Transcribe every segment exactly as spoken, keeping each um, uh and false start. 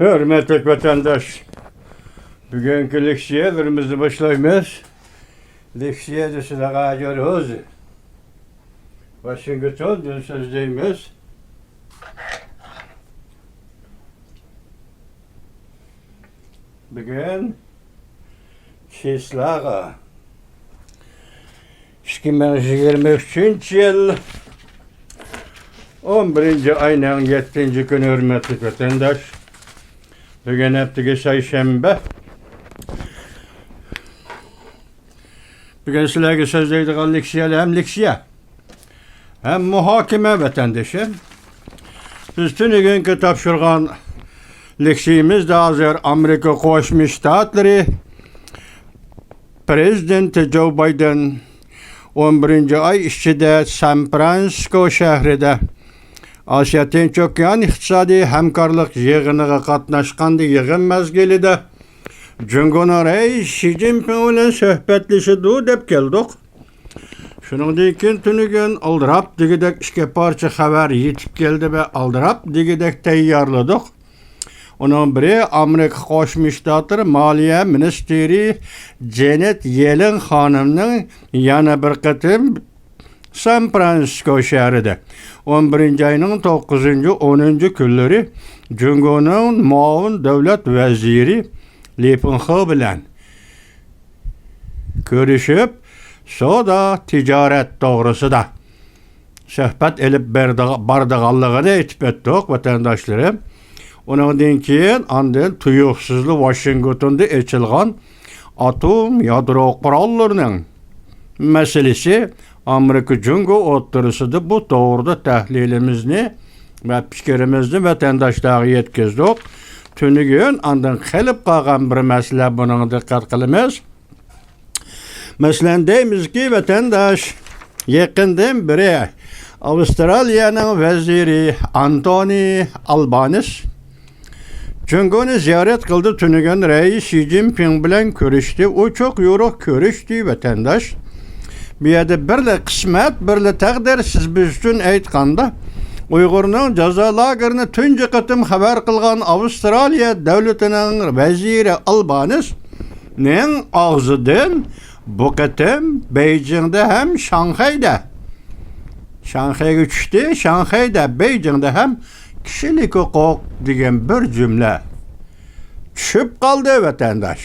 ھۆرمەتلىك ۋەتەنداش، بۈگۈنكى لېكسىيەلىرىمىزنى باشلايمىز. لېكسىيەدە سىلەرگە ھازىر ۋاشىنگتوندىن سۆزلەيمىز. بۈگۈن چىسلاغا، ئىككى مىڭ يىگىرمە ئۈچىنچى يىل ئون بىرىنچى ئاينىڭ يەتتىنچى كۈنى، ھۆرمەتلىك ۋەتەنداش. بۈگۈن ھەپتىگە سەيشەنبە. بۈگۈن سىلەرگە سۆزلەيدىغان لېكسىيەلەر ھەم لېكسىيە، ھەم مۇھاكىمە، ۋەتەندىشىم. بىز تۈنۈگۈنكى تاپشۇرغان لېكسىيىمىزدە ھازىر ئامېرىكا قوشما شتاتلىرى پرېزىدېنتى جو بايدېن ئون بىرىنچى ئاي ئىچىدە سان فرانسىسكو شەھىرىدە ئاسىيا تىنچ ئوكيان ئىقتىسادىي ھەمكارلىق يىغىنىغا قاتناشقاندا، يىغىن مەزگىلىدە جۇڭگونىڭ رەئىسى شى جىنپىڭ بىلەن سۆھبەتلىشىدۇ دەپ كەلدۇق. شۇنىڭدىن كېيىن تۈنۈگۈن ئالدىراپ دېگۈدەك ئىككى پارچە خەۋەر يېتىپ كەلدى ۋە ئالدىراپ دېگۈدەك تەييارلىدۇق. ئۇنىڭ بىرى ئامېرىكا قوشما شتاتلىرى مالىيە مىنىستىرى جېنېت يېلېن خانىمنىڭ يەنە بىر قېتىم سان فرانسىسكو شەھىرىدە ئون بىرىنچى ئاينىڭ توققۇزىنچى، ئونىنچى كۈنلىرى جۇڭگونىڭ مۇئاۋىن دۆلەت ۋەزىرى لى پىڭخې بىلەن كۆرۈشۈپ، سودا تىجارەت توغرىسىدا سۆھبەت ئېلىپ بېرىدىغا-، بارىدىغانلىقىنى ئېيتىپ ئۆتتۇق، ۋەتەنداشلىرىم. ئۇنىڭدىن كېيىن ئاندىن تۇيۇقسىزلا ۋاشىنگتوندا ئېچىلغان ئاتوم يادرو قوراللىرىنىڭ مەسىلىسى ئامېرىكا جۇڭگو ئوتتۇرىسىدا، بۇ توغرىدا تەھلىلىمىزنى ۋە پىكرىمىزنى ۋەتەنداشلارغا يەتكۈزدۇق. تۈنۈگۈن ئاندىن قېلىپ قالغان بىر مەسىلە، بۇنىڭغا دىققەت قىلىمىز. مەسىلەن، دەيمىزكى، ۋەتەنداش، يېقىندىن بېرى ئاۋسترالىيەنىڭ ۋەزىرى ئانتونى ئالبانىس جۇڭگونى زىيارەت قىلدى، تۈنۈگۈن رەئىس شى جىنپىڭ بىلەن كۆرۈشتى. ئوچۇق يورۇق كۆرۈشتى، ۋەتەنداش. بۇ يەردە بىرلا قىسمەت، بىرلا تەقدىر، سىز بىز ئۈچۈن ئېيتقاندا، ئۇيغۇرنىڭ جازا لاگېرىنى تۇنجى قېتىم خەۋەر قىلغان ئاۋسترالىيە دۆلىتىنىڭ ۋەزىرى ئالبانىسنىڭ ئاغزىدىن بۇ قېتىم بېيجىڭدا ھەم شاڭخەيدە، شاڭخەيگە چۈشتى، شاڭخەيدە، بېيجىڭدا ھەم كىشىلىك ھوقۇق دېگەن بىر جۈملە چۈشۈپ قالدى، ۋەتەنداش.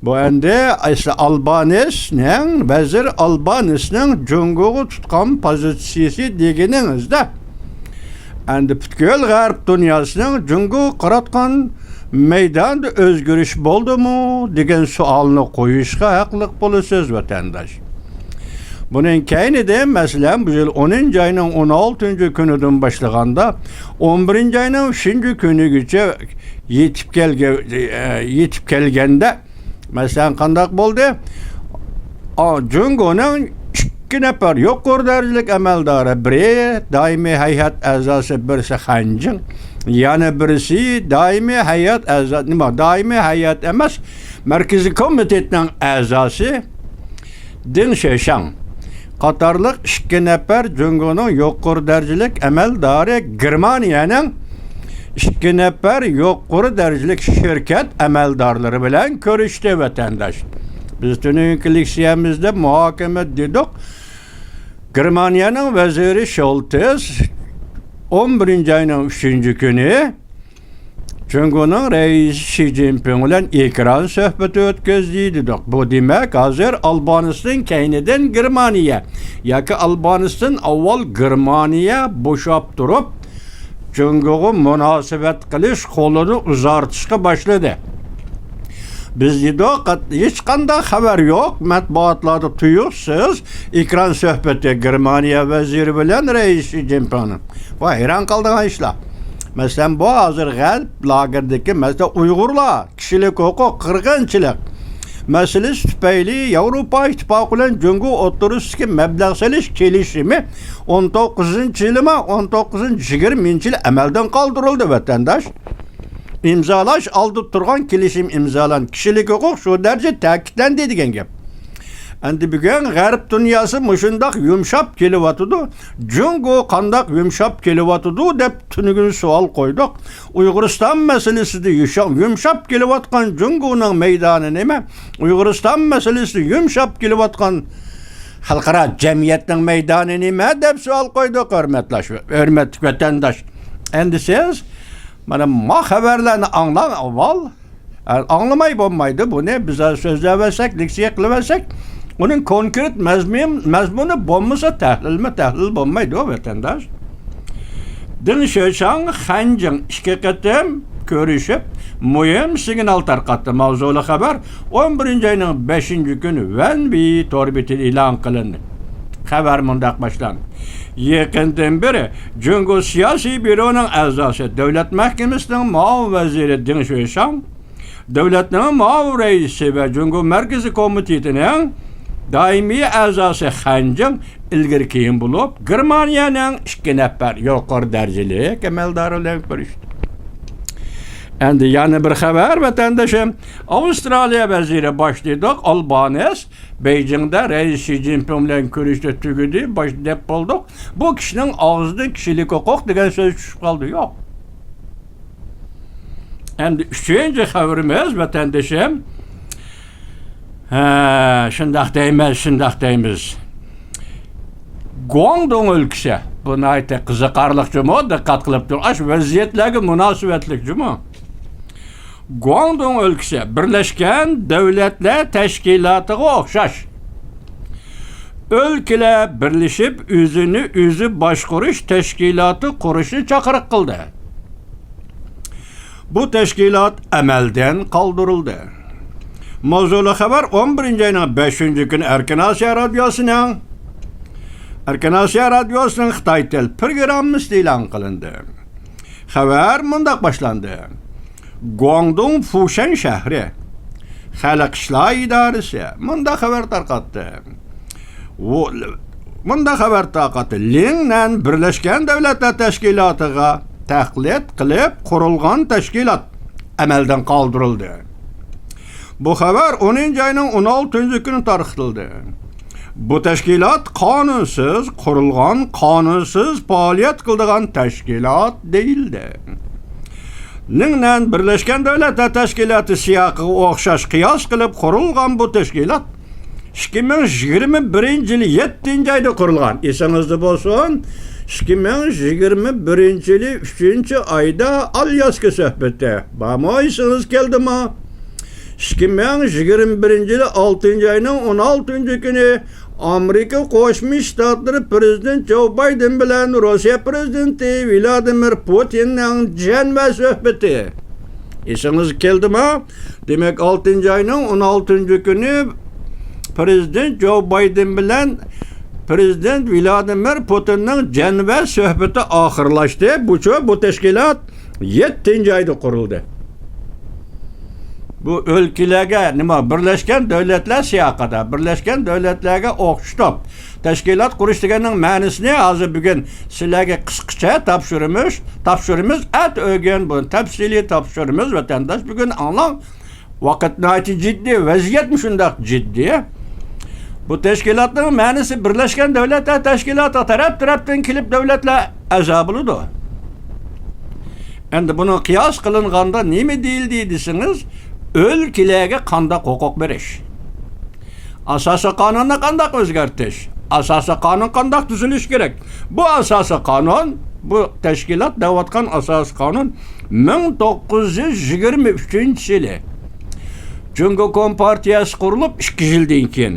بۇ ئەمدى ئەسلى ئالبانىسنىڭ، ۋەزىر ئالبانىسنىڭ جۇڭگوغا تۇتقان پوزىتسىيىسى دېگىنىڭىزدە، ئەمدى پۈتكۈل غەرب دۇنياسىنىڭ جۇڭگوغا قاراتقان مەيداندا ئۆزگىرىش بولدىمۇ دېگەن سوئالنى قويۇشقا ھەقلىق بولىسىز، ۋەتەنداش. بۇنىڭ كەينىدىن، مەسىلەن، بۇ يىل ئونىنچى ئاينىڭ ئون ئالتىنچى كۈنىدىن باشلىغاندا، ئون بىرىنچى ئاينىڭ ئۈچىنچى كۈنىگىچە يېتىپ كەلگە-، ئە، يېتىپ كەلگەندە، مەسىلەن، قانداق بولدى؟ ئا، جۇڭگونىڭ ئىككى نەپەر يۇقىرى دەرىجىلىك ئەمەلدارى، بىرى دائىمىي ھەيئەت ئەزاسى، بىرسى خەنجىڭ، يەنە بىرسى دائىمىي ھەيئەت ئەزا-، نېمە، دائىمىي ھەيئەت ئەمەس، مەركىزىي كومىتېتنىڭ ئەزاسى دېڭ شېشاڭ قاتارلىق ئىككى نەپەر جۇڭگونىڭ يۇقىرى دەرىجىلىك ئەمەلدارى گېرمانىيەنىڭ ئىككى نەپەر يۇقىرى دەرىجىلىك شىركەت ئەمەلدارلىرى بىلەن كۆرۈشتى، ۋەتەنداش. بىز تۈنۈگۈنكى لېكسىيەمىزدە مۇھاكىمە دېدۇق. گېرمانىيەنىڭ ۋەزىرى شولتېس ئون بىرىنچى ئاينىڭ ئۈچىنچى كۈنى جۇڭگونىڭ رەئىسى شى جىنپىڭ بىلەن ئېكران سۆھبىتى ئۆتكۈزدى دېدۇق. بۇ دېمەك، ھازىر ئالبانىستىن كەينىدىن گېرمانىيە ياكى ئالبانىستىن ئاۋۋال گېرمانىيە بوشاپ تۇرۇپ، جۇڭگوغا مۇناسىۋەت قىلىش قولىنى ئۇزارتىشقا باشلىدى. بىز دېدۇق، ھېچقانداق خەۋەر يوق، مەتبۇئاتلاردا تۇيۇقسىز ئېكران سۆھبىتى گېرمانىيە ۋەزىرى بىلەن رەئىس شى جىنپىڭنىڭ. ۋاي، ھەيران قالىدىغان ئىشلار. مەسىلەن، بۇ ھازىر غەرب لاگېرىدىكى، مەسىلەن، ئۇيغۇرلار، كىشىلىك ھوقۇق، قىرغىنچىلىق مەسىلىسى تۈپەيلى ياۋروپا ئىتتىپاقى بىلەن جۇڭگو ئوتتۇرىسىدىكى مەبلەغ سېلىش كېلىشىمى ئون توققۇزىنچى يىلىما، ئون توققۇزىنچى، يىگىرمىنچى يىل ئەمەلدىن قالدۇرۇلدى، ۋەتەنداش. ئىمزالاش ئالدىدا تۇرغان كېلىشىم ئىمزالان، كىشىلىك ھوقۇق شۇ دەرىجىدە تەكىتلەندى دېگەن گەپ. ئەمدى بۈگۈن غەرب دۇنياسى مۇشۇنداق يۇمشاپ كېلىۋاتىدۇ. جۇڭگو قانداق يۇمشاپ كېلىۋاتىدۇ دەپ تۈنۈگۈن سوئال قويدۇق. ئۇيغۇرىستان مەسىلىسىدە يۇشا-، يۇمشاپ كېلىۋاتقان جۇڭگونىڭ مەيدانى نېمە؟ ئۇيغۇرىستان مەسىلىسىدە يۇمشاپ كېلىۋاتقان خەلقئارا جەمئىيەتنىڭ مەيدانى نېمە دەپ سوئال قويدۇق، ھۆرمەتلەش-، ھۆرمەتلىك ۋەتەنداش. ئەمدى سىز مانا ما خەۋەرلەرنى ئاڭلاڭ ئاۋۋال. ئاڭلىماي بولمايدۇ بۇنى. بىز سۆزلەۋەرسەك، لېكسىيە قىلىۋەرسەك، ئۇنىڭ كونكرېت مەزمۇن-، مەزمۇنى بولمىسا، تەھلىلمۇ تەھلىل بولمايدۇ، ۋەتەنداش. دېڭ شۆشاڭ، خەنجىڭ ئىككى قېتىم كۆرۈشۈپ، مۇھىم سىگنال تارقاتتى. ماۋزۇلۇق خەۋەر ئون بىرىنچى ئاينىڭ بەشىنچى كۈنى ۋەنۋى تور بېتىدە ئېلان قىلىندى. خەۋەر مۇنداق باشلاندى. يېقىندىن بېرى جۇڭگو سىياسىي بيۇرونىڭ ئەزاسى، دۆلەت مەھكىمىسىنىڭ مۇئاۋىن ۋەزىرى دېڭ شۆشاڭ، دۆلەتنىڭ مۇئاۋىن رەئىسى ۋە جۇڭگو مەركىزىي كومىتېتىنىڭ دائىمىي ئەزاسى خەنجىڭ ئىلگىرى كېيىن بولۇپ، گېرمانىيەنىڭ ئىككى نەپەر يۇقىرى دەرىجىلىك ئەمەلدارى بىلەن كۆرۈشتى. ئەمدى يەنە بىر خەۋەر، ۋەتەندىشىم. ئاۋسترالىيە ۋەزىرى باش دېدۇق، ئالبانىس بېيجىڭدا رەئىس شى جىنپىڭ بىلەن كۆرۈشتى، تۈگىدى، باش دەپ بولدۇق. بۇ كىشىنىڭ ئاغزىدىن كىشىلىك ھوقۇق دېگەن سۆز چۈشۈپ قالدى، يوق. ئەمدى ئۈچىنچى خەۋىرىمىز، ۋەتەندىشىم. ھە، شۇنداق دەيمىز، شۇنداق دەيمىز. گۇاڭدۇڭ ئۆلكىسى. بۇ ناھايىتى قىزىقارلىق جۇمۇ، دىققەت قىلىپ تۇرۇڭ. ئاشۇ ۋەزىيەتلەرگە مۇناسىۋەتلىك جۇمۇ. گۇاڭدۇڭ ئۆلكىسى بىرلەشكەن دۆلەتلەر تەشكىلاتىغا ئوخشاش ئۆلكىلەر بىرلىشىپ ئۆزىنى ئۆزى باشقۇرۇش تەشكىلاتى قۇرۇشنى چاقىرىق قىلدى. بۇ تەشكىلات ئەمەلدىن قالدۇرۇلدى. ماۋزۇلۇق خەۋەر ئون بىرىنچى ئاينىڭ بەشىنچى كۈنى ئەركىن ئاسىيا رادىيوسىنىڭ، ئەركىن ئاسىيا رادىيوسىنىڭ خىتاي تىل پروگراممىسىدا ئېلان قىلىندى. خەۋەر مۇنداق باشلاندى. گۇاڭدۇڭ فۇشەن شەھىرى خەلق ئىشلار ئىدارىسى مۇنداق خەۋەر تارقاتتى. ۋۇ-، مۇنداق خەۋەر تارقاتتى. لىڭ نەن بىرلەشكەن دۆلەتلەر تەشكىلاتىغا تەقلىد قىلىپ قۇرۇلغان تەشكىلات ئەمەلدىن قالدۇرۇلدى. بۇ خەۋەر ئونىنچى ئاينىڭ ئون ئالتىنچى كۈنى تارقىتىلدى. بۇ تەشكىلات قانۇنسىز قۇرۇلغان، قانۇنسىز پائالىيەت قىلىدىغان تەشكىلات دېيىلدى. لىڭ نەن بىرلەشكەن دۆلەتلەر تەشكىلاتى سىياقىغا ئوخشاش قىياس قىلىپ قۇرۇلغان بۇ تەشكىلات ئىككى مىڭ يىگىرمە بىرىنچى يىلى يەتتىنچى ئايدا قۇرۇلغان. ئېسىڭىزدە بولسۇن، ئىككى مىڭ يىگىرمە بىرىنچى يىلى ئۈچىنچى ئايدا ئالياسكا سۆھبىتى. بارمۇ، ئېسىڭىز كەلدىمۇ؟ ئىككى مىڭ يىگىرمە بىرىنچى يىلى ئالتىنچى ئاينىڭ ئون ئالتىنچى كۈنى ئامېرىكا قوشما شتاتلىرى پىرېزىدېنت جو بايدېن بىلەن روسىيە پىرېزىدېنتى ۋلادىمىر پۇتىننىڭ جەنۋە سۆھبىتى. ئېسىڭىزگە كەلدىمۇ؟ دېمەك، ئالتىنچى ئاينىڭ ئون ئالتىنچى كۈنى پىرېزىدېنت جو بايدېن بىلەن پىرېزىدېنت ۋلادىمىر پۇتىننىڭ جەنۋە سۆھبىتى ئاخىرلاشتى. بۇچۇ بۇ تەشكىلات يەتتىنچى ئايدا قۇرۇلدى. بۇ ئۆلكىلەرگە نېمە، بىرلەشكەن دۆلەتلەر سىياقىدا، بىرلەشكەن دۆلەتلەرگە ئوخشىتىپ تەشكىلات قۇرۇش دېگەننىڭ مەنىسىنى ھازىر بۈگۈن سىلەرگە قىسقىچە تاپشۇرىمىز، تاپشۇرىمىز، ئەتە ئۆگەن بۇنى تەپسىلىي تاپشۇرىمىز، ۋەتەنداش بۈگۈن ئاڭلاڭ. ۋاقىت ناھايىتى جىددىي، ۋەزىيەتمۇ شۇنداق جىددىي. بۇ تەشكىلاتنىڭ مەنىسى بىرلەشكەن دۆلەتلەر تەشكىلاتىغا تەرەپ-تەرەپتىن كېلىپ دۆلەتلەر ئەزا بولىدۇ. ئەمدى بۇنىڭ قىياس قىلىنغاندا نېمە دېيىلدى دېسىڭىز، ئۆلكىلەرگە قانداق ھوقۇق بېرىش؟ ئاساسىي قانۇننى قانداق ئۆزگەرتىش؟ ئاساسىي قانۇن قانداق تۈزۈلۈشى كېرەك؟ بۇ ئاساسىي قانۇن، بۇ تەشكىلات دەۋاتقان ئاساسىي قانۇن مىڭ توققۇز يۈز يىگىرمە ئۈچىنچى يىلى جۇڭگو كومپارتىيەسى قۇرۇلۇپ ئىككى يىلدىن كېيىن،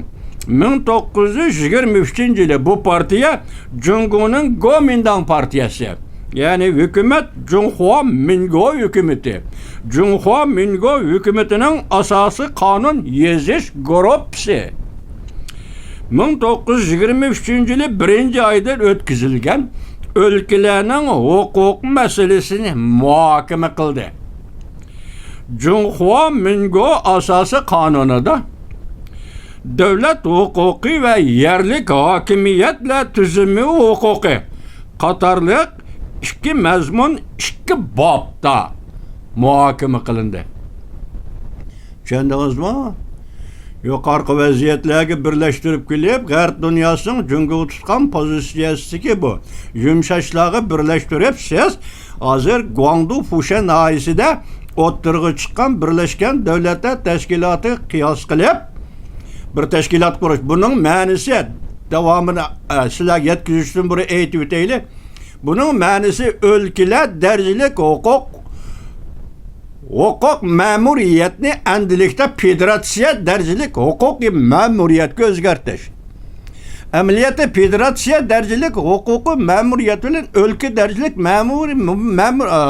مىڭ توققۇز يۈز يىگىرمە ئۈچىنچى يىلى بۇ پارتىيە جۇڭگونىڭ گومىنداڭ پارتىيەسى، يەنى ھۆكۈمەت جۇڭخۇا مىنگو ھۆكۈمىتى، جۇڭخۇا مىنگو ھۆكۈمىتىنىڭ ئاساسىي قانۇن يېزىش گۇرۇپپىسى. مىڭ توققۇز يۈز يىگىرمە ئۈچىنچى يىلى بىرىنچى ئايدا ئۆتكۈزۈلگەن ئۆلكىلەرنىڭ ھوقۇق مەسىلىسىنى مۇھاكىمە قىلدى. جۇڭخۇا مىنگو ئاساسىي قانۇنىدا دۆلەت ھوقۇقى ۋە يەرلىك ھاكىمىيەتلەر تۈزۈمى ھوقۇقى قاتارلىق ئىككى مەزمۇن ئىككى بابتا مۇھاكىمە قىلىندى. چۈشەندىڭىزمۇ؟ يۇقىرىقى ۋەزىيەتلەرگە بىرلەشتۈرۈپ كېلىپ، غەرب دۇنياسىنىڭ جۇڭگوغا تۇتقان پوزىتسىيەسىدىكى بۇ يۇمشاشلارغا بىرلەشتۈرۈپ، سىز ھازىر گۇاڭدۇ فۇشەن ناھىيەسىدە ئوتتۇرىغا چىققان بىرلەشكەن دۆلەتلەر تەشكىلاتىغا قىياس قىلىپ، بىر تەشكىلات قۇرۇش. بۇنىڭ مەنىسى، داۋامىنى، ئە، سىلەرگە يەتكۈزۈشتىن بۇرۇن ئېيتىپ ئۆتەيلى. بۇنىڭ مەنىسى ئۆلكىلەر دەرىجىلىك ھوقۇق، ھوقۇق مەمۇرىيەتنى ئەمدىلىكتە فېدېراتسىيە دەرىجىلىك ھوقۇقىي مەمۇرىيەتكە ئۆزگەرتىش. ئەمەلىيەتتە فېدېراتسىيە دەرىجىلىك ھوقۇقىي مەمۇرىيەت بىلەن ئۆلكە دەرىجىلىك مەمۇرىي، مەمۇر-، ئا،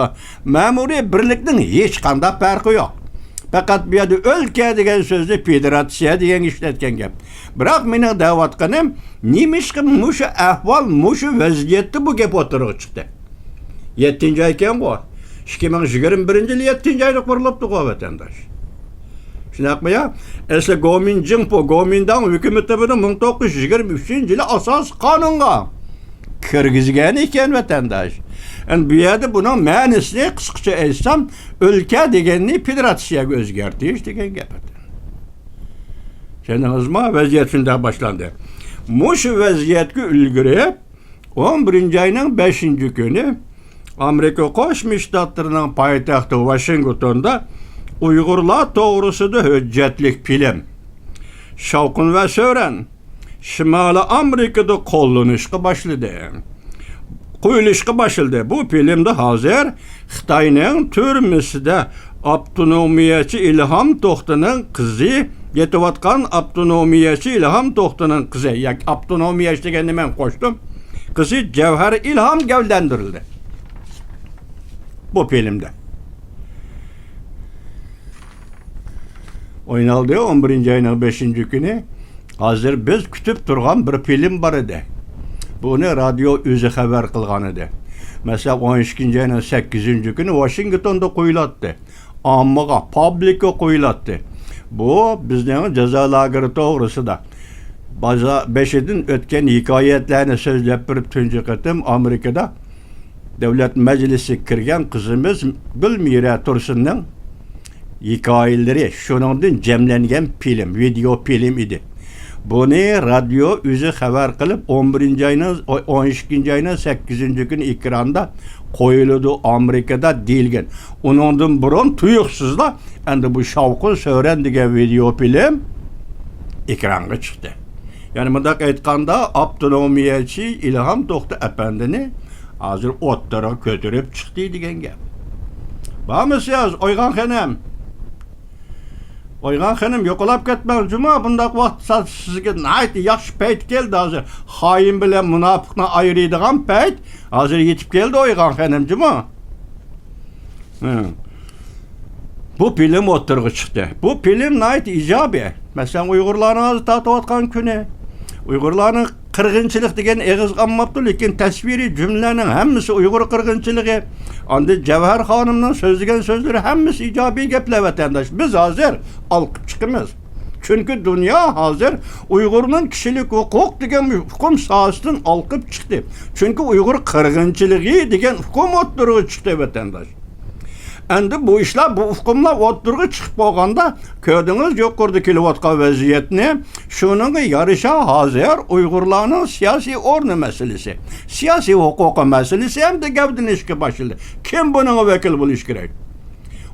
مەمۇرىي بىرلىكنىڭ ھېچقانداق پەرقى يوق. پەقەت بۇ يەردە ئۆلكە دېگەن سۆزنى فېدېراتسىيە دېگەنگە ئىشلەتكەن گەپ. بىراق مېنىڭ دەۋاتقىنىم، نېمىشقا مۇشۇ ئەھۋال، مۇشۇ ۋەزىيەتتە بۇ گەپ ئوتتۇرىغا چىقتى؟ يەتتىنچى ئاي ئىكەنغۇ. ئىككى مىڭ يىگىرمە بىرىنچى يىلى يەتتىنچى ئايدا قۇرۇلۇپتىغۇ، ۋەتەنداش. شۇنداقمۇ يا؟ ئەسلى گومىنداڭ ھۆكۈمىتى بۇنى مىڭ توققۇز يۈز يىگىرمە ئۈچىنچى يىلى ئاساسىي قانۇنغا كىرگۈزگەن ئىكەن، ۋەتەنداش. ئەمدى بۇ يەردە بۇنىڭ مەنىسىنى قىسقىچە ئېيتسام، ئۆلكە دېگەننى فېدېراتسىيەگە ئۆزگەرتىش دېگەن گەپ. چۈشەندىڭىزمۇ؟ ۋەزىيەت شۇنداق باشلاندى. مۇشۇ ۋەزىيەتكە ئۈلگۈرۈپ، ئون بىرىنچى ئاينىڭ بەشىنچى كۈنى ئامېرىكا قوشما شتاتلىرىنىڭ پايتەختى ۋاشىنگتوندا ئۇيغۇرلار توغرىسىدا ھۆججەتلىك فىلىم، شاۋقۇن ۋە سۆرەن، شىمالىي ئامېرىكىدا قوللىنىشقا باشلىدى. قويۇلۇشقا باشلىدى. بۇ فىلىمدا ھازىر خىتاينىڭ تۈرمىسىدە ئاپتونومىيەچى ئىلھام توختىنىڭ قىزى، يېتىۋاتقان ئاپتونومىيەچى ئىلھام توختىنىڭ قىزى، ياكى ئاپتونومىيەچى دېگەننى مەن قوشتۇم، قىزى جەۋھەر ئىلھام گەۋدىلەندۈرۈلدى بۇ فىلىمدە. ئوينالدى ئون بىرىنچى ئاينىڭ بەشىنچى كۈنى. ھازىر بىز كۈتۈپ تۇرغان بىر فىلىم بار ئىدى. بۇنى رادىيو ئۆزى خەۋەر قىلغان ئىدى. مەسىلەن، ئون ئىككىنچى ئاينىڭ سەككىزىنچى كۈنى ۋاشىنگتوندا قويۇلاتتى. ئاممىغا، پابلىكقا قويۇلاتتى. بۇ بىزنىڭ جازا لاگېرى توغرىسىدا. بازا-، بېشىدىن ئۆتكەن ھېكايەتلەرنى سۆزلەپ بېرىپ، تۇنجى قېتىم ئامېرىكىدا دۆلەت مەجلىسىگە كىرگەن قىزىمىز گۈلمىرە تۇرسۇننىڭ ھېكايىلىرى، شۇنىڭدىن جەملەنگەن فىلىم، ۋىدېئو فىلىم ئىدى. بۇنى رادىيو ئۆزى خەۋەر قىلىپ، ئون بىرىنچى ئاينىڭ، ئون ئىككىنچى ئاينىڭ سەككىزىنچى كۈنى ئېكراندا قويۇلىدۇ ئامېرىكىدا دېيىلگەن. ئۇنىڭدىن بۇرۇن تۇيۇقسىزلا ئەمدى بۇ شاۋقۇن سۆرەن دېگەن ۋىدېئو فىلىم ئېكرانغا چىقتى. يەنى مۇنداق ئېيتقاندا، ئاپتونومىيەچى ئىلھام توختى ئەپەندىنى ھازىر ئوتتۇرىغا كۆتۈرۈپ چىقتى دېگەن گەپ. بارمۇسىز، ئويغان خېنىم؟ ئويغان خېنىم، يوقىلاپ كەتمەڭ جۇمۇ، بۇنداق ۋاقىت سا-، سىزگە ناھايىتى ياخشى پەيت كەلدى ھازىر. خائىن بىلەن مۇناپىقنى ئايرىيدىغان پەيت ھازىر يېتىپ كەلدى، ئويغان خېنىم جۇمۇ. ھە. بۇ فىلىم ئوتتۇرىغا چىقتى. بۇ فىلىم ناھايىتى ئىجابىي. مەسىلەن، ئۇيغۇرلارنىڭ ھازىر تارتىۋاتقان كۈنى، ئۇيغۇرلارنىڭ قىرغىنچىلىق دېگەن ئېغىزغا ئالماپتۇ، لېكىن تەسۋىرىي جۈملىلەرنىڭ ھەممىسى ئۇيغۇر قىرغىنچىلىقى. ئاندىن جەۋھەر خانىمنىڭ سۆزلىگەن سۆزلىرى ھەممىسى ئىجابىي گەپلەر، ۋەتەنداش. بىز ھازىر ئالقىپ چىقىمىز. چۈنكى دۇنيا ھازىر ئۇيغۇرنىڭ كىشىلىك ھوقۇق دېگەن ئۇقۇم ساھەسىدىن ئالقىپ چىقتى. چۈنكى ئۇيغۇر قىرغىنچىلىقى دېگەن ئۇقۇم ئوتتۇرىغا چىقتى، ۋەتەنداش. ئەمدى بۇ ئىشلار، بۇ ئۇقۇملار ئوتتۇرىغا چىقىپ بولغاندا، كۆردىڭىز يۇقىرىدا كېلىۋاتقان ۋەزىيەتنى. شۇنىڭغا يارىشا ھازىر ئۇيغۇرلارنىڭ سىياسىي ئورنى مەسىلىسى، سىياسىي ھوقۇقى مەسىلىسى ئەمدى گەۋدىلىنىشكە باشلىدى. كىم بۇنىڭغا ۋەكىل بولۇشى كېرەك؟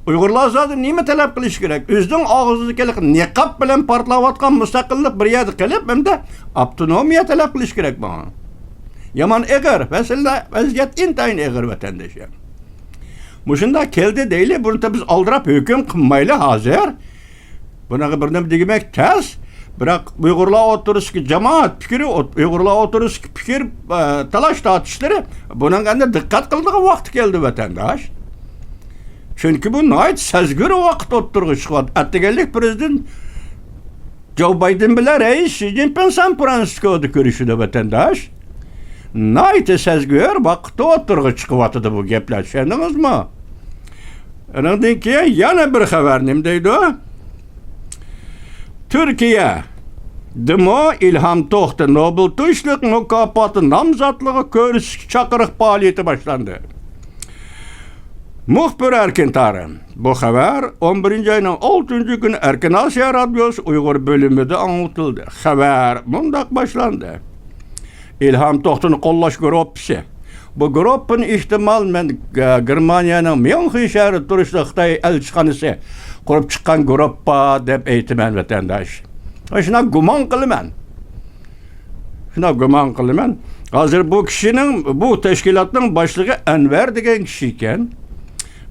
ئۇيغۇرلار زادى نېمە تەلەپ قىلىشى كېرەك؟ ئۆزىنىڭ ئاغزىدىكى نىقاب بىلەن پارتلاۋاتقان مۇستەقىللىق بىر يەردە قىلىپ، ئەمدى ئاپتونومىيە تەلەپ قىلىش كېرەك ماڭا. يامان ئېغىر، مەسىلە، ۋەزىيەت ئىنتايىن ئېغىر، ۋەتەنداشلار. مۇشۇنداق كەلدى دەيلى، بۇنى بىز ئالدىراپ ھۆكۈم قىلمايلى ھازىر. بۇنىڭغا بىر نېمە دېمەك تەس. بىراق ئۇيغۇرلار ئوتتۇرىسىدىكى جامائەت پىكرى، ئوت-، ئۇيغۇرلار ئوتتۇرىسىدىكى پىكىر، ئە، تالاش تارتىشلىرى، بۇنىڭغا ئەمدى دىققەت قىلىدىغان ۋاقتى كەلدى، ۋەتەنداش. چۈنكى بۇ ناھايىتى سەزگۈر ۋاقىت ئوتتۇرىغا چىقىۋاتىدۇ. ئەتىگەنلىك پرېزىدېنت جو بايدېن بىلەن رەئىس شى جىنپىڭ سان فرانسىسكودا كۆرۈشىدۇ، ۋەتەنداش. ناھايىتى سەزگۈر ۋاقىتتا ئوتتۇرىغا چىقىۋاتىدۇ بۇ گەپلەر، چۈشەندىڭىزمۇ؟ ئۇنىڭدىن كېيىن يەنە بىر خەۋەر نېمە دەيدۇ؟ تۈركىيەدىمۇ ئىلھام توختى نوبېل تىنچلىق مۇكاپاتى نامزاتلىقى كۆرسىتىش چاقىرىق پائالىيىتى باشلاندى. مۇخبىر ئەركىن تارىم. بۇ خەۋەر ئون بىرىنچى ئاينىڭ ئالتىنچى كۈنى ئەركىن ئاسىيا رادىيوسى ئۇيغۇر بۆلۈمىدە ئاڭلىتىلدى. خەۋەر مۇنداق باشلاندى. ئىلھام توختىنى قوللاش گۇرۇپپىسى. بۇ گۇرۇپپىنى ئېھتىمال مەن، ئە، گېرمانىيەنىڭ ميۇنخېن شەھىرىدە تۇرۇشلۇق خىتاي ئەلچىخانىسى قۇرۇپ چىققان گۇرۇپپا دەپ ئېيتىمەن، ۋەتەنداش. شۇنداق گۇمان قىلىمەن. شۇنداق گۇمان قىلىمەن. ھازىر بۇ كىشىنىڭ، بۇ تەشكىلاتنىڭ باشلىقى ئەنۋەر دېگەن كىشى ئىكەن.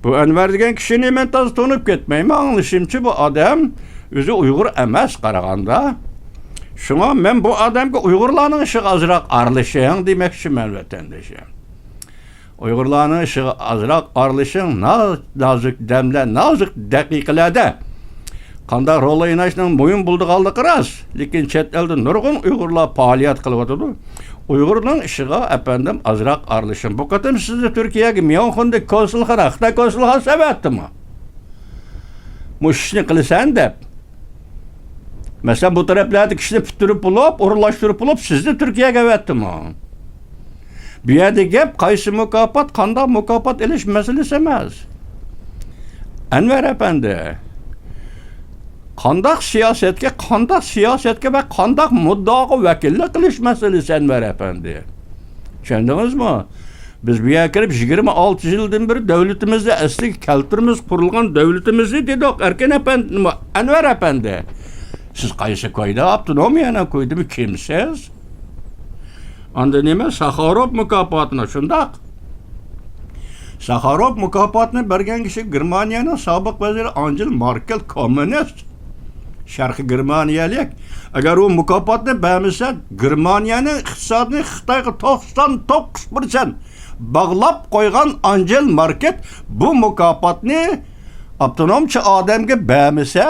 بۇ ئەنۋەر دېگەن كىشىنى مەن تازا تونۇپ كەتمەيمەن. ئاڭلىشىمچە، بۇ ئادەم ئۆزى ئۇيغۇر ئەمەس قارىغاندا. شۇڭا مەن بۇ ئادەمگە ئۇيغۇرلارنىڭ ئىشىغا ئازراق ئارىلىشىڭ دېمەكچىمەن، ۋەتەندىشىم. ئۇيغۇرلارنىڭ ئىشىغا ئازراق ئارىلىشىڭ، نا-، نازۇك دەملەر، نازۇك دەقىقىلەردە قانداق رول ئويناشنىڭ مۇھىم بولىدىغانلىقى راست. لېكىن چەت ئەلدە نۇرغۇن ئۇيغۇرلار پائالىيەت قىلىۋاتىدۇ. ئۇيغۇرنىڭ ئىشىغا، ئەپەندىم، ئازراق ئارىلىشىڭ. بۇ قېتىم سىزنى تۈركىيەگە ميۇنخېندىكى كونسۇلخانا، خىتاي كونسۇلخانىسى ئەۋەتتىمۇ؟ مۇشۇ ئىشنى قىلىسەن دەپ. مەسىلەن، بۇ تەرەپلەردە كىشىنى پۈتتۈرۈپ بولۇپ، ئورۇنلاشتۇرۇپ بولۇپ، سىزنى تۈركىيەگە ئەۋەتتىمۇ؟ بۇ يەردە گەپ قايسى مۇكاپات، قانداق مۇكاپات ئېلىش مەسىلىسى ئەمەس. ئەنۋەر ئەپەندى، قانداق سىياسەتكە، قانداق سىياسەتكە ۋە قانداق مۇددىئاغا ۋەكىللىك قىلىش مەسىلىسى، ئەنۋەر ئەپەندى. چۈشەندىڭىزمۇ؟ بىز بۇ يەرگە كىرىپ يىگىرمە ئالتە يىلدىن بېرى دۆلىتىمىزنى ئەسلىگە كەلتۈرىمىز، قۇرۇلغان دۆلىتىمىزنى دېدۇق، ئەركىن ئەپەندى، ئەنۋەر ئەپەندى. سىز قايسى كويدا؟ ئاپتونومىيەنىڭ كويىدىمۇ؟ كىمسىز؟ ئاندىن نېمە؟ ساخاروف مۇكاپاتىنى، شۇنداق. ساخاروف مۇكاپاتىنى بەرگەن كىشى گېرمانىيەنىڭ سابىق ۋەزىرى ئانجېلا ماركېل، كوممۇنىست. شەرقىي گېرمانىيەلىك. ئەگەر ئۇ مۇكاپاتنى بەرمىسە، گېرمانىيەنىڭ ئىقتىسادىنى خىتايغا توقسان توققۇز پىرسەنت باغلاپ قويغان ئانجېلا ماركېل بۇ مۇكاپاتنى ئاپتونومچى ئادەمگە بەرمىسە،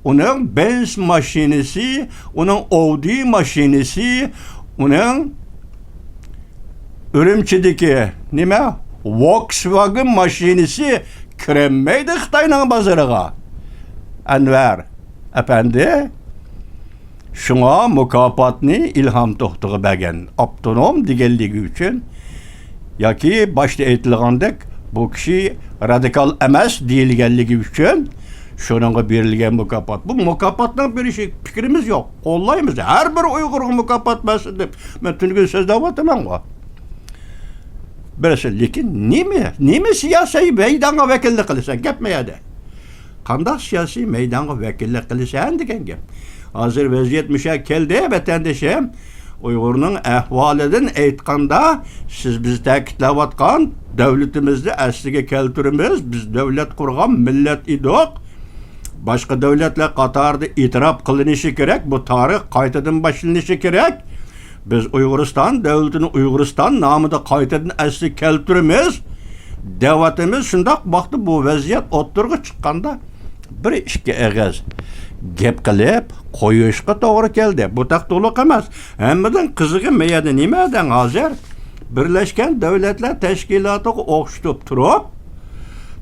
ئۇنىڭ بېنز ماشىنىسى، ئۇنىڭ ئاۋدى ماشىنىسى، ئۇنىڭ ئۈرۈمچىدىكى نېمە، ۋولكسۋاگېن ماشىنىسى كىرەلمەيدۇ خىتاينىڭ بازىرىغا. ئەنۋەر ئەپەندى شۇڭا مۇكاپاتنى ئىلھام توختىغا بەرگەن. ئاپتونوم دېگەنلىكى ئۈچۈن ياكى باشتا ئېيتىلغاندەك، بۇ كىشى رادىكال ئەمەس دېيىلگەنلىكى ئۈچۈن شۇنىڭغا بېرىلگەن مۇكاپات. بۇ مۇكاپاتنىڭ بېرىشى پىكرىمىز يوق. قوللايمىز. ھەر بىر ئۇيغۇرغا مۇكاپات بەرسۇن دەپ مەن تۈنۈگۈن سۆزلەۋاتىمەنغۇ. بىرسى، لېكىن نېمە، نېمە سىياسىي مەيدانغا ۋەكىللىك قىلىسەن؟ گەپ مۇ يەردە؟ قانداق سىياسىي مەيدانغا ۋەكىللىك قىلىسەن دېگەن گەپ. ھازىر ۋەزىيەت مۇشۇ يەرگە كەلدى، ۋەتەندىشىم. ئۇيغۇرنىڭ ئەھۋالىدىن ئېيتقاندا، سىز بىز تەكىتلەۋاتقان دۆلىتىمىزنى ئەسلىگە كەلتۈرىمىز. بىز دۆلەت قۇرغان مىللەت ئىدۇق. باشقا دۆلەتلەر قاتارىدا ئېتىراپ قىلىنىشى كېرەك. بۇ تارىخ قايتىدىن باشلىنىشى كېرەك. بىز ئۇيغۇرىستان دۆلىتىنى ئۇيغۇرىستان نامىدا قايتىدىن ئەسلىگە كەلتۈرىمىز دەۋاتىمىز. شۇنداق ۋاقىتتا بۇ ۋەزىيەت ئوتتۇرىغا چىققاندا، بىر ئىككى ئېغىز گەپ قىلىپ قويۇشقا توغرا كەلدى. بۇ تەك تولۇق ئەمەس. ھەممىدىن قىزىقى مۇ يەردە نېمە دەڭ ھازىر؟ بىرلەشكەن دۆلەتلەر تەشكىلاتىغا ئوخشىتىپ تۇرۇپ،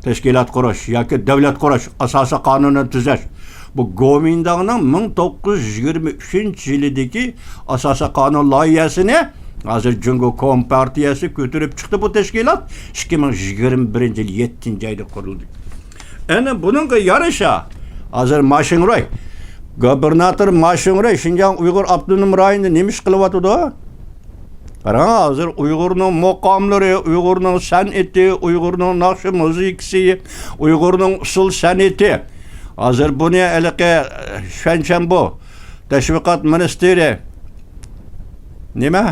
تەشكىلات قۇرۇش ياكى دۆلەت قۇرۇش، ئاساسىي قانۇننى تۈزەش. بۇ گومىنداڭنىڭ مىڭ توققۇز يۈز يىگىرمە ئۈچىنچى يىلىدىكى ئاساسىي قانۇن لايىھەسىنى ھازىر جۇڭگو كومپارتىيەسى كۆتۈرۈپ چىقتى. بۇ تەشكىلات ئىككى مىڭ يىگىرمە بىرىنچى يىل يەتتىنچى ئايدا قۇرۇلدى. ئەنە بۇنىڭغا يارىشا، ھازىر ما شىڭرۇي، گۇبېرناتور ما شىڭرۇي شىنجاڭ ئۇيغۇر ئاپتونوم رايونىدا نېمە ئىش قىلىۋاتىدۇ؟ قاراڭ، ھازىر ئۇيغۇرنىڭ مۇقاملىرى، ئۇيغۇرنىڭ سەنئىتى، ئۇيغۇرنىڭ ناخشا مۇزىكىسى، ئۇيغۇرنىڭ ئۇسسۇل سەنئىتى. ھازىر بۇنى ھېلىقى، شۈەنچەنبۇ تەشۋىقات مىنىستىرى نېمە؟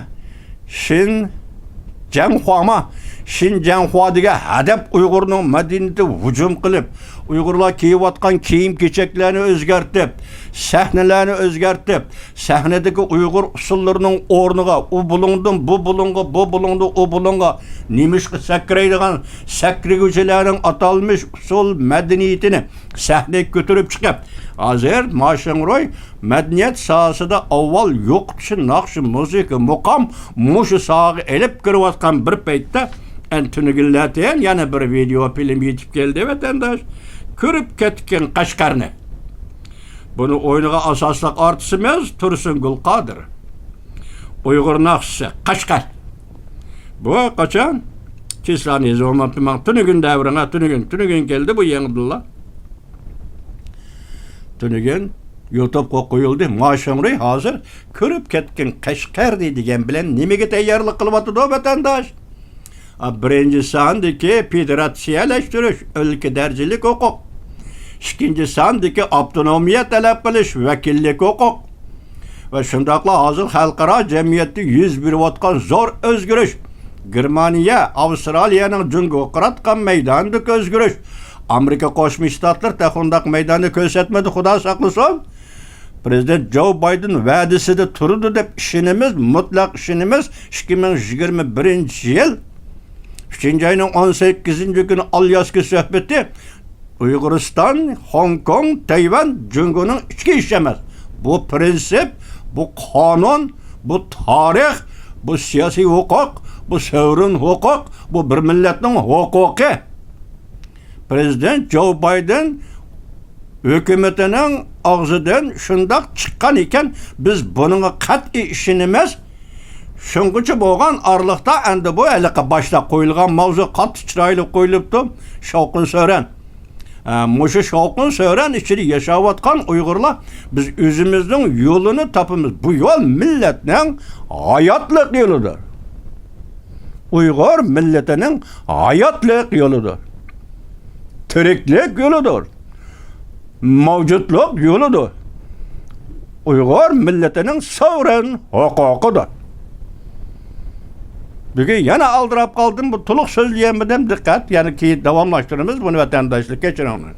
شىن جەڭخۇاما، شىن جەڭخۇا دېگەن ھەدەپ ئۇيغۇرنىڭ مەدەنىيىتىگە ھۇجۇم قىلىپ، ئۇيغۇرلار كىيىۋاتقان كىيىم-كېچەكلەرنى ئۆزگەرتىپ، سەھنىلەرنى ئۆزگەرتىپ، سەھنىدىكى ئۇيغۇر ئۇسسۇللىرىنىڭ ئورنىغا ئۇ بۇلۇڭدىن بۇ بۇلۇڭغا، بۇ بۇلۇڭدىن ئۇ بۇلۇڭغا نېمىشقا سەكرەيدىغان سەكرىگۈچىلەرنىڭ ئاتالمىش ئۇسسۇل مەدەنىيىتىنى سەھنىگە كۆتۈرۈپ چىقىپ، ھازىر ما شىڭرۇي مەدەنىيەت ساھەسىدە ئاۋۋال يوقىتىشى ناخشا، مۇزىكا، مۇقام، مۇشۇ ساھەگە ئېلىپ كىرىۋاتقان بىر پەيتتە، ئەن تۈنۈگۈنلەتەن يەنە بىر ۋىدېئو فىلىم يېتىپ كەلدى، ۋەتەنداش. كۆرۈپ كەتكىن قەشقەرنى. بۇنى ئوينىغان ئاساسلىق ئارتىسىمىز تۇرسۇنگۈل قادىر. ئۇيغۇر ناخشىسى، قەشقەر. بۇ قاچان؟ چىسلانى يېزىۋالماپتىمەن. تۈنۈگۈن دەۋرىڭە، تۈنۈگۈن، تۈنۈگۈن كەلدى بۇ يېڭىدىنلا. تۈنۈگۈن يۇتۇبقا قويۇلدى. ماشىڭرۇي ھازىر كۆرۈپ كەتكىن، قەشقەردى دېگەن بىلەن نېمىگە تەييارلىق قىلىۋاتىدۇ، ۋەتەنداش؟ ئا، بىرىنچى ساندىكى فېدېراتسىيەلەشتۈرۈش، ئۆلكە دەرىجىلىك ھوقۇق. ئىككىنچى ساندىكى ئاپتونومىيە تەلەپ قىلىش، ۋەكىللىك ھوقۇق. ۋە شۇنداقلا ھازىر خەلقئارا جەمئىيەتتە يۈز بېرىۋاتقان زور ئۆزگىرىش. گېرمانىيە، ئاۋسترالىيەنىڭ جۇڭگوغا قاراتقان مەيدانىدىكى ئۆزگىرىش. ئامېرىكا قوشما شتاتلىرى تېخى ئۇنداق مەيداننى كۆرسەتمىدى، خۇدا ساقلىسۇن. پىرېزىدېنت جو بايدېن ۋەدىسىدە تۇرىدۇ دەپ ئىشىنىمىز، مۇتلەق ئىشىنىمىز. ئىككى مىڭ يىگىرمە بىرىنچى يىل ئۈچىنچى ئاينىڭ ئون سەككىزىنچى كۈنى ئالياسكا سۆھبىتى، ئۇيغۇرىستان، خوڭكوڭ، تەيۋەن جۇڭگونىڭ ئىچكى ئىشى ئەمەس. بۇ پىرىنسىپ، بۇ قانۇن، بۇ تارىخ، بۇ سىياسىي ھوقۇق، بۇ سۆۋرېن ھوقۇق، بۇ بىر مىللەتنىڭ ھوقۇقى. پىرېزىدېنت جو بايدېن ھۆكۈمىتىنىڭ ئاغزىدىن شۇنداق چىققان ئىكەن، بىز بۇنىڭغا قەتئىي ئىشىنىمىز. شۇڭغىچە بولغان ئارىلىقتا ئەمدى بۇ ھېلىقى باشتا قويۇلغان ماۋزۇ قاتتىق چىرايلىق قويۇلۇپتۇ. شاۋقۇن سۆرەن. ئە، مۇشۇ شاۋقۇن سۆرەن ئىچىدە ياشاۋاتقان ئۇيغۇرلار، بىز ئۆزىمىزنىڭ يولىنى تاپىمىز. بۇ يول مىللەتنىڭ ھاياتلىق يولىدۇر. ئۇيغۇر مىللىتىنىڭ ھاياتلىق يولىدۇر. تىرىكلىك يولىدۇر. مەۋجۇتلۇق يولىدۇر. ئۇيغۇر مىللىتىنىڭ سۇۋرېن ھوقۇقىدۇر. بۈگۈن يەنە ئالدىراپ قالدىم، بۇ تولۇق سۆزلىيەلمىدىم، دىققەت، يەنە كېيىن داۋاملاشتۇرىمىز بۇنى، ۋەتەنداشلار، كەچۈرۈڭلار.